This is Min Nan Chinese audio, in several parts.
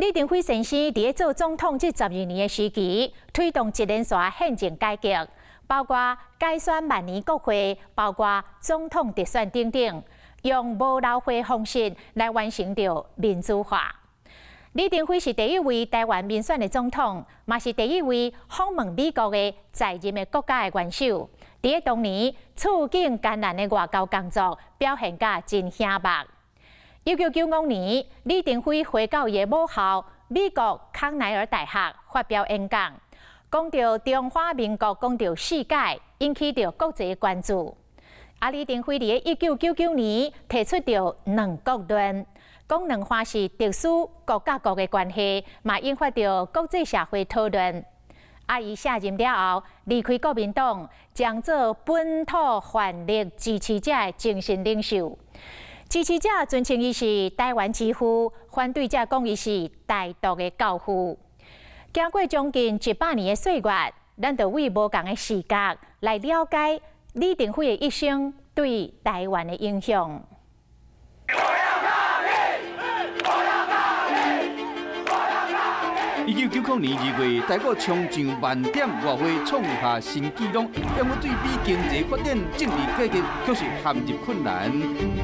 李登輝先生佇咧做總統這12年的時期，推動一連串憲政改革，包括改選萬年國會，包括總統直選等等，用無流血方式來完成著民主化。李登輝是第一位台灣民選的總統，嘛是第一位訪問美國的在任的國家的元首。佇咧當年處境艱難的外交工作，表現甲真醒目。1995年，李登輝回到伊的母校美國康奈爾大學發表演講，講著中華民國，講著世界，引起著國際關注。啊，李登輝佇咧1999年提出著兩國論，講兩岸是特殊國佮國的關係，嘛引發著國際社會討論。啊，伊卸任了後，離開國民黨，將做本土權力支持者的精神領袖。支持者尊稱伊是台灣之父，反對者講伊是台獨的教父。經過將近100年的歲月，咱就對無仝的視角來了解李登輝的一生對台灣的影響。我要抗議！我要抗議！我要抗議！1990年2月，台股衝上萬點，外匯創下新紀錄。不過對美經濟發展、政治改革，卻是陷入困難。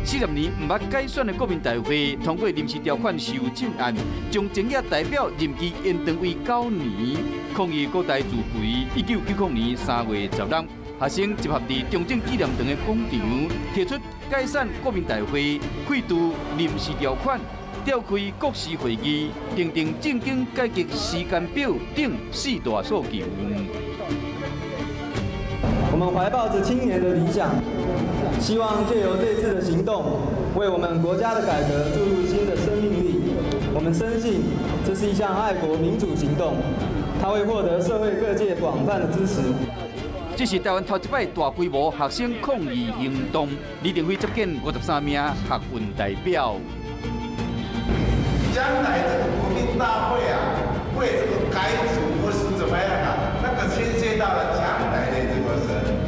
40年毋捌改選的國民大會通過臨時條款修正案，將前野代表任期延長為9年。抗議閣大自肥。1990年3月16，學生集合佇中正紀念堂的廣場，提出解散國民大會、廢除臨時條款、召開國是會議、訂定政經改革時間表等四大訴求。我們懷抱著青年的理想，希望借由這次的行動，為我們國家的改革注入新的生命力。我們深信這是一項愛國民主行動，它會獲得社會各界廣泛的支持。這是台灣頭一擺大規模學生抗議行動，李登輝接見53名學運代表。將來這個國民大會啊，為這個改組或是怎麼樣啊，那個牽涉到了將來的這個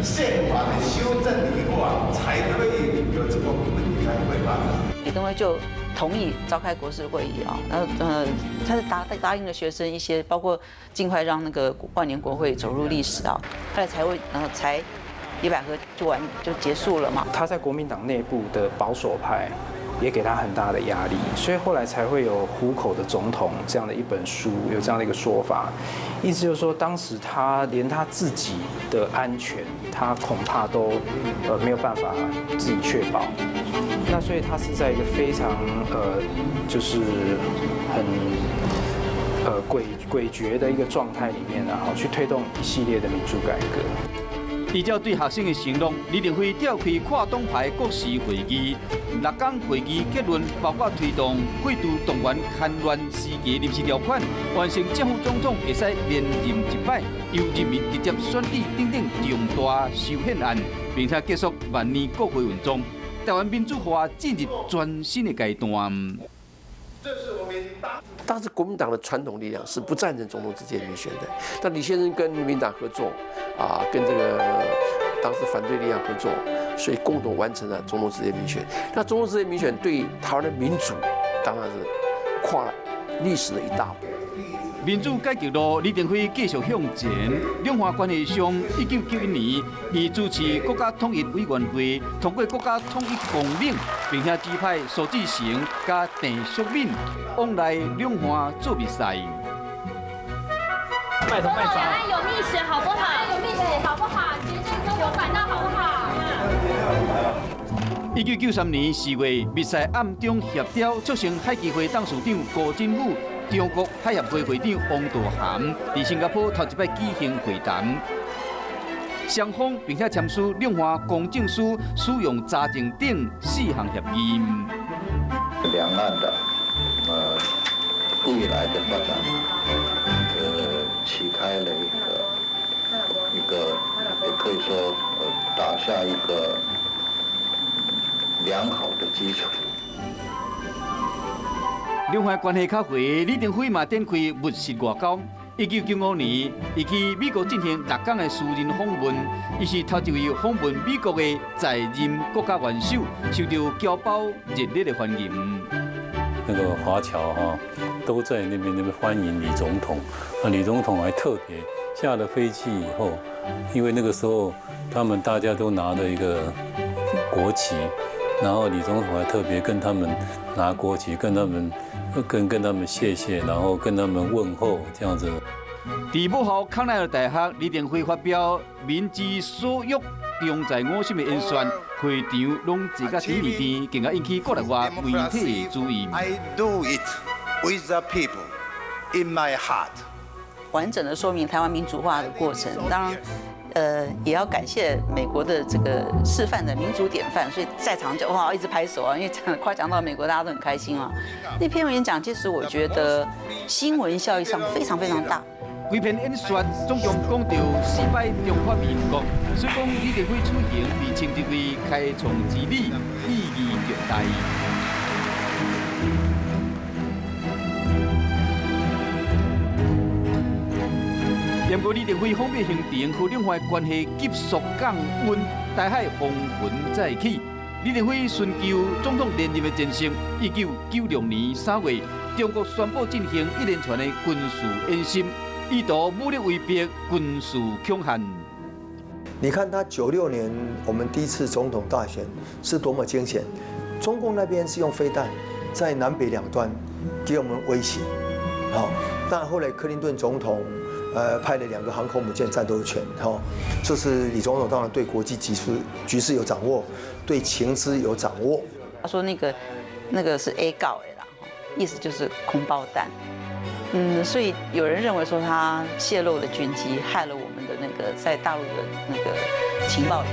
是憲法的修正以後啊，才可以有這個問題才會發生。李登輝就同意召開國是會議啊，然後他是答應了學生一些，包括盡快讓那個萬年國會走入歷史啊，後來才會，然後才李百合就完就結束了嘛。他在國民黨內部的保守派也給他很大的壓力，所以後來才會有《虎口的總統》這樣的一本書，有這樣的一個說法，意思就是說，當時他連他自己的安全，他恐怕都沒有辦法自己確保。那所以他是在一個非常就是很詭譎的一個狀態裡面，然後去推動一系列的民主改革。依照對學生的承諾，李登輝召開跨黨派國是會議，6天會議結論包括推動廢除動員戡亂時期臨時條款，完成正副總統會使連任一擺，由人民直接選舉等等重大修憲案，並且結束萬年國會運動，台灣民主化進入全新的階段。當時國民黨的傳統力量是不贊成總統直接民選的，但李先生跟民進黨合作，啊，跟這個當時反對力量合作，所以共同完成了總統直接民選。那總統直接民選對台灣的民主，當然是跨了歷史的一大步。民主改革路，李登輝繼續向前。兩岸關係上，1991年，伊主持國家統一委員會通過國家統一綱領，並且指派蘇志誠佮鄭淑敏往來兩岸做密使。兩岸有密使好不好？有密使好不好？結這有管道好不好？1993年4月，密使暗中協調促成海基會董事長辜振甫、中國海協會會長汪道涵佇新加坡頭一擺舉行會談，雙方並且簽署兩岸公證書使用查證等四項協議。兩岸的未來的發展，啟開了一個，也可以說打下一個良好的基礎。兩岸關係較和，李登輝嘛展開務實外交。1995年，伊去美國進行6天的私人訪問，伊是頭一位訪問美國的在任國家元首，受到僑胞熱烈的歡迎。那个华侨哈，都在那边欢迎李总统。那李总统还特别下了飞机以后，因为那个时候他们大家都拿着一个国旗，然后李总统还特别跟他们拿国旗，跟他们跟他们谢谢，然后跟他们问候这样子。伫母校康奈尔大学，李登辉发表民之所欲，重在我心的演说，会场拢坐甲甜甜甜，更加引起国内外媒体的注意。 I do it with the people in my heart。完整的说明台湾民主化的过程，当然，也要感谢美国的这个示范的民主典范，所以在场就哇一直拍手啊，因为讲夸奖到美国，大家都很开心啊。那篇演讲其实我觉得新闻效益上非常非常大。规篇演说总共讲到四摆中华民国，所以讲李登辉此行被称之为开创之旅，意义重大。不过李登辉访美行程和两岸关系急速降温，台海风云再起。李登辉寻求总统连任的前夕，1996年3月，中国宣布进行一连串的军事演习，意图武力威逼、军事恐吓。你看他96年我们第一次总统大选是多么惊险，中共那边是用飞弹在南北两端给我们威胁，好，但后来克林顿总统派了两个航空母舰战斗群，哈，这是李总统当然对国际局势有掌握，对情资有掌握。他说那个是 A 告的啦，意思就是空包弹。所以有人认为说他泄露了军机，害了我们的那个在大陆的那个情报员。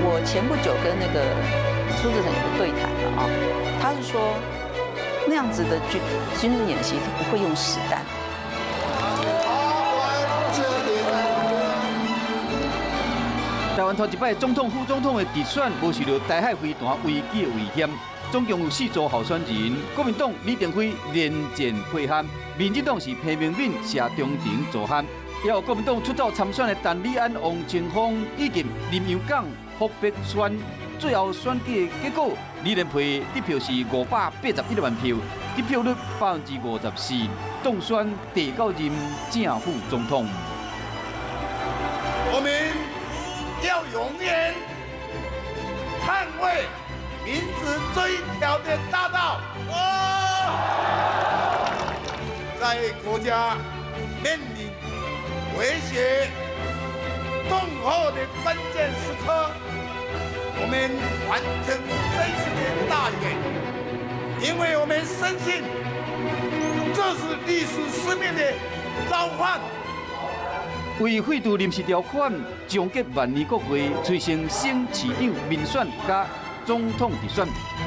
我前不久跟那个苏志诚有个对谈了啊，他是说那样子的军事演习他不会用实弹。台湾头一摆总统、副总统的直选，无受著台海飞弹危机的危险。总共有四组候选人，国民党李登辉连战配合，民进党是彭明敏、谢长廷组合，也有国民党出走参选的陈履安、王清峰以及林洋港、傅柏川。最后选举的结果，李登辉得票是581万票，得票率54%，当选第九任正副总统。我们要永远捍卫民主这一条的大道。在国家面临威胁、恫吓的关键时刻，我们完成这次的大选，因为我们深信这是历史使命的召唤。为废除临时条款，终结万年国会，催生省市长民选佮总统直选。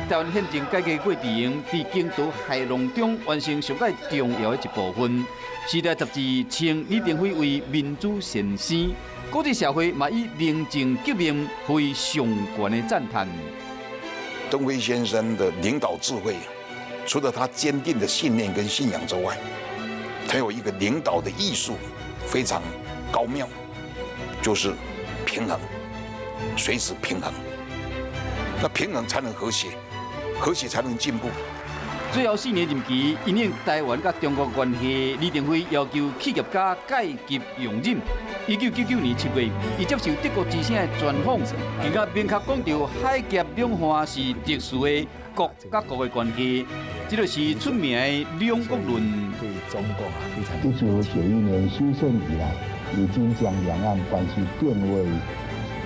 台湾宪政改革过程，伫惊涛骇浪中完成上盖重要的一部分。时代杂志称李登辉为民主先生，国际社会嘛以宁静革命为上悬的赞叹。登辉先生的领导智慧，除了他坚定的信念跟信仰之外，他有一个领导的艺术非常高妙，就是平衡，随时平衡。那平衡才能和谐，和谐才能进步。最后4年任期，因应台湾佮中国关系，李登辉要求企业家界级容忍。1999年7月，伊接受德国之声的专访，更加明确讲著海峡两岸是特殊的国佮国的关系，这就是出名的两国论。对中共啊，非常。1991年修宪以来，已经将两岸关系定位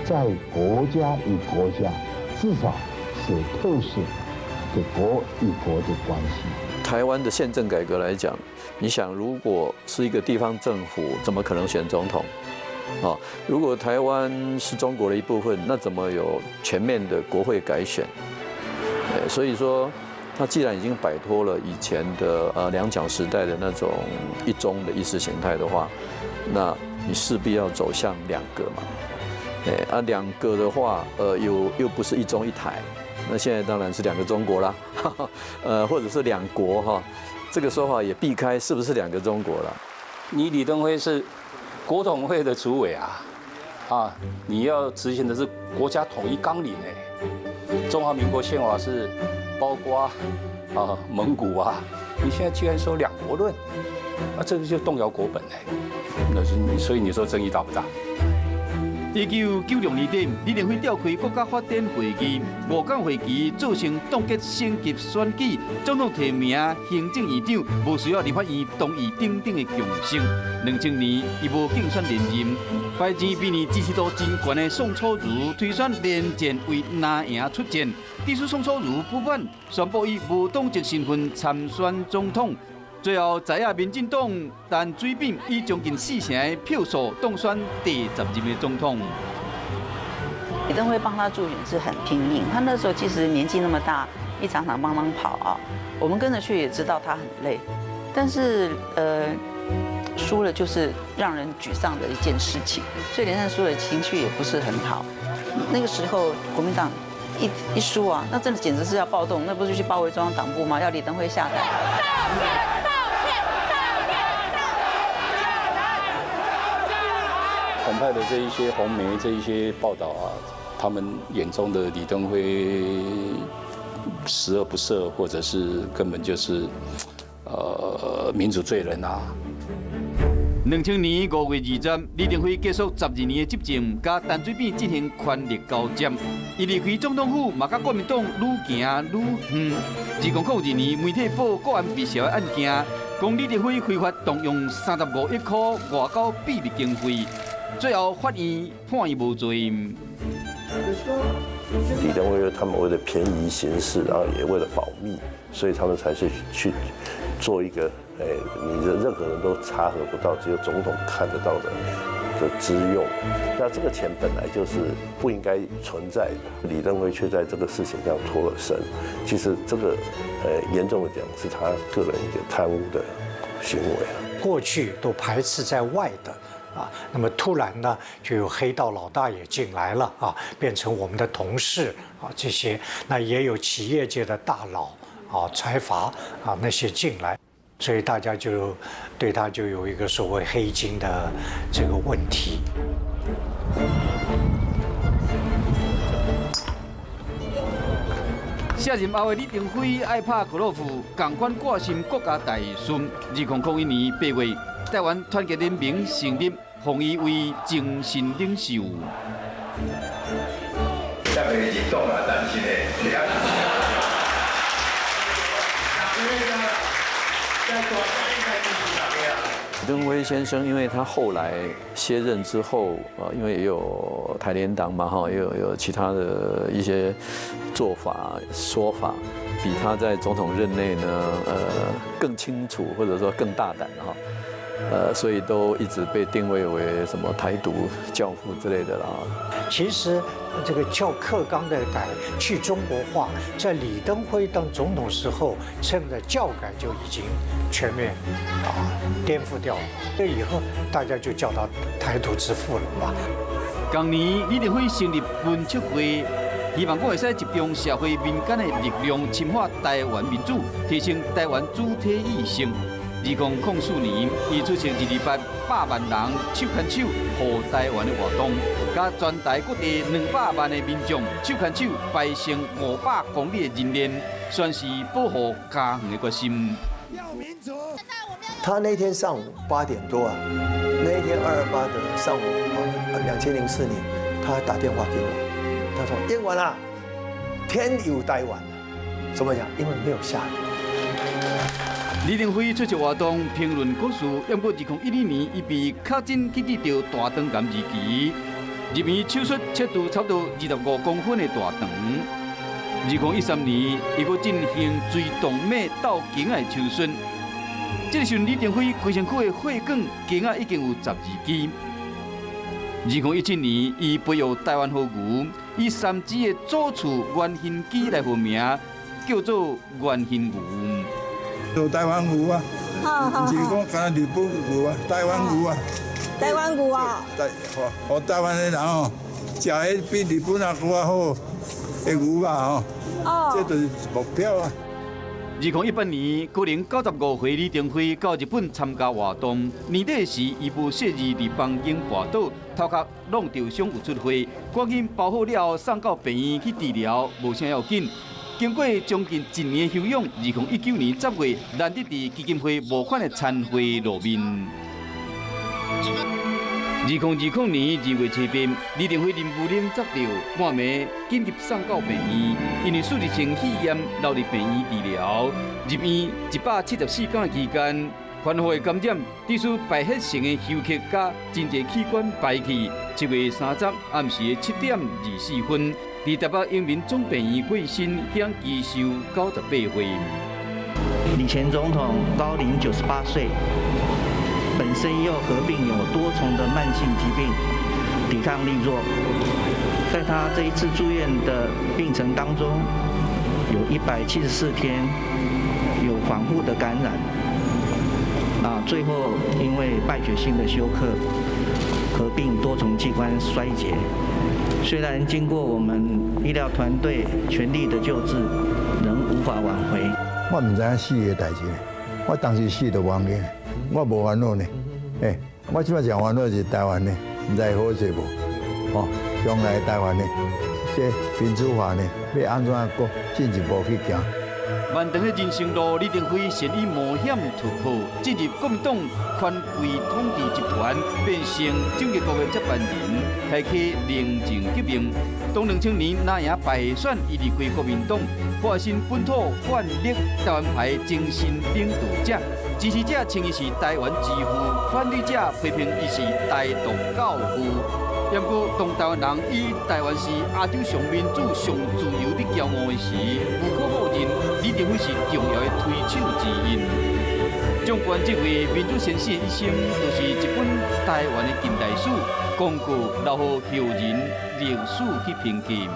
在国家与国家，至少是特殊的国与国的关系。台湾的宪政改革来讲，你想，如果是一个地方政府，怎么可能选总统？啊，如果台湾是中国的一部分，那怎么有全面的国会改选？所以说，他既然已经摆脱了以前的两蒋时代的那种一中的意识形态的话，那你势必要走向两个嘛。哎啊，两个的话，又不是一中一台，那现在当然是两个中国啦，或者是两国哈，这个说法也避开是不是两个中国了？你李登辉是国统会的主委啊，啊，你要执行的是国家统一纲领哎，中华民国宪法是包括啊、蒙古啊，你現在居然說兩國論，啊，這個就動搖國本哎，那是所以你說爭議大不大？1996年底，李登輝召開國家發展會議，五工會期造成凍結省級選舉、總統提名、行政院長無需要立法院同意等等的共識。2000年，伊無競選連任，排前民意支持度真懸的宋楚瑜推選連戰為藍營出戰，對手宋楚瑜不滿，宣布以無黨籍身份參選總統。最後，在野民進黨陳水扁以將近四成的票數當選第十任的總統。李登輝幫他助選是很拼命，他那時候其實年紀那麼大，一場場幫忙跑啊，我們跟着去也知道他很累，但是輸了就是讓人沮喪的一件事情，所以連戰輸了情緒也不是很好。那個時候國民黨一輸啊，那真的簡直是要暴動，那不是去包圍中央黨部嗎？要李登輝下台。統派的這一些紅媒這一些報道啊，他們眼中的李登輝十惡不赦，或者是根本就是，民主罪人啊。2000年5月20，李登輝結束12年的執政，佮陳水扁進行權力交接。伊離開總統府，嘛佮國民黨愈行愈遠。2002年，媒體報國安被燒的案件，講李登輝非法動用35億塊外交秘密經費，最後法院判伊無罪。李登輝他們為了便宜行事，然後也為了保密，所以他們才是去做一個。哎，你的任何人都查核不到，只有總統看得到的支用。那這個錢本來就是不應該存在的，李登輝卻在這個事情上脫了身。其實這個，嚴重的講是他個人一個貪污的行為。過去都排斥在外的啊，那麼突然呢，就有黑道老大也進來了啊，變成我們的同事啊，這些那也有企業界的大佬啊、財閥啊那些進來。所以大家就對他就有一個所謂黑金的這個問題。卸任後的李登輝愛拍高爾夫，仝款掛心國家大事。2001年8月，台灣團結聯盟成立，封伊為精神領袖。李登輝先生，因為他後來卸任之後，啊，因為也有台聯黨嘛，哈，也有其他的一些做法說法，比他在總統任內呢，更清楚或者說更大膽哈，所以都一直被定位為什麼台獨教父之類的啦。其實這個教課綱的改去中國化，在李登輝當總統時候，現在教改就已經全面啊顛覆掉了。這以後大家就叫他台獨之父了嘛。同年，李登輝成立文策會，希望講會使集中社會民間的力量，深化台灣民主，提升台灣主體意識。2004年，伊出席228百萬人手牽手護台灣的活動，佮全台各地200萬的民眾手牽手排成500公里的人鏈，宣示保護家園的決心。他那天上午8點多啊，那一天228的上午啊，2004年，他打電話給我，他說：“英文啊，天佑台灣。”怎麼講？因為沒有下雨。李登輝出席活動評論國事，毋過2012年，伊被確診去治療大腸癌二期，入院手術切除差不多25公分的大腸。2013年，伊閣進行椎動脈竇弓仔的手術。這個時陣，李登輝規身軀的血管弓仔已經有12支。2017年，伊培育台灣和牛，以三支的祖厝原型機來命名，叫做原型牛。做台灣牛啊，毋是講干焦日本牛啊，台灣牛啊。台灣牛啊。台，予台灣的人哦，食彼比日本也閣較好的牛肉吼。哦。這就是目標啊。2018年，高齡95歲李登輝到日本參加活動，年底時伊無小意佇房間跋倒，頭殼弄著傷有出血，趕緊包好了後送到病院去治療，無啥要緊。經過將近一年休養，2019年10月，難得佇基金會募款的餐會露面。2020年2月7日，李登輝林夫人接著半暝緊急送到病院，因為輸入性肺炎留佇病院治療。入院174天的期間，反覆的感染，致使敗血性的休克佮真濟器官排氣。7月30暗時的7點24分，佇台北榮民總病院過身，享耆壽98歲。李前總統高齡98歲。本身又合併有多重的慢性疾病，抵抗力弱。在他這一次住院的病程當中，有174天有反覆的感染，啊，最後因為敗血性的休克，合併多重器官衰竭。雖然經過我們醫療團隊全力的救治，仍無法挽回。我毋知影死的代誌，我當時死就無要緊。我無煩惱呢，欸，我這擺上煩惱是台灣呢，毋知好勢無？哦，將來台灣呢，這民主化呢，欲按怎閣進一步去行？漫長的人生路，李登輝善於冒險突破，進入國民黨權貴統治集團，變成蔣經國的接班人，開啟寧靜革命。當2000年藍營敗選，伊離開國民黨，化身本土泛綠台灣派精神領導者。支持者稱伊是台灣之父，反對者批評伊是台獨教父。不過，當台灣人以台灣是亞洲上民主、上自由的驕傲時，無可否認，李登輝是重要的推手之一。縱觀這位民主先生一生，就是一本台灣的近代史，公告留予後人歷史去評鑑。